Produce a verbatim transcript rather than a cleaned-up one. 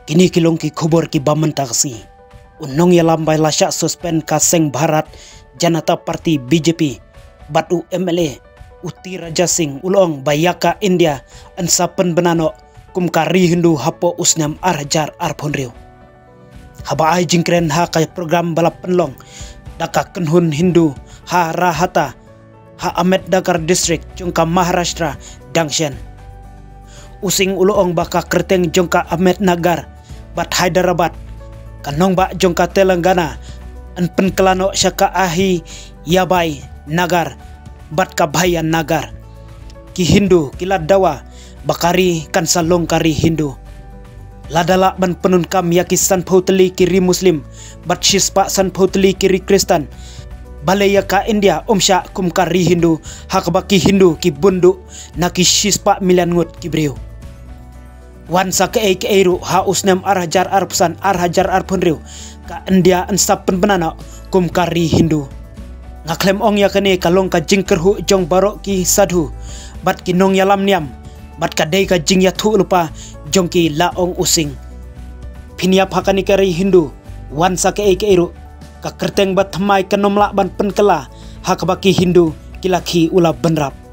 Kine ki long ki khubor ki ba mynta ka sngi. U nongïalam ba la shah suspend ka seng Bharat Janata Party B J P bad u M L A u T Raja Singh u la ong ba ïa ka India yn sa pynbna noh kum ka ri Hindu hapoh u snem ar hajar arphew hynriew. Haba ai jingkren ha ka program ba la pynlong da ka kynhun Hindu ha Rajhata ha Ahmednagar District jong ka Maharashtra dang shen, u Singh u la ong ba ka kyrteng jong ka Ahmednagar bad Hyderabad, ka nongbah jong ka Telangana, yn pynkylla noh sha ka Ahilyabai Nagar bad ka Bhaiya Nagar. Ki Hindu ki la dawa ba ka ri kan sa long ka ri Hindu. Lada lah ban pyndonkam ïa ki sanphew tylli ki ri Muslim bad shispah sanphew tylli ki ri Khristan, balei ïa ka India ym shah kum ka ri Hindu ha kaba ki Hindu ki bun duh na ki shispah million ngut ki briew? Wan sa kaei kaei ruh, ha u snem ar hajar arphew san, ar hajar arphew hynriew, ka India yn sa pynbna noh kum ka ri Hindu. Nga khlem ong ïa kane, ka long ka jingkyrhuh jong baroh ki sadhu bad ki nongïalam niam bad ka dei ka jingïathuhlypa jong ki, la ong u Singh. Phin ïap ha kane ka ri Hindu, wan sa kaei kaei ruh, ka kyrteng ba thymmai kan ym lah ban pynkylla ha kaba ki Hindu ki la khie, u la bynrap.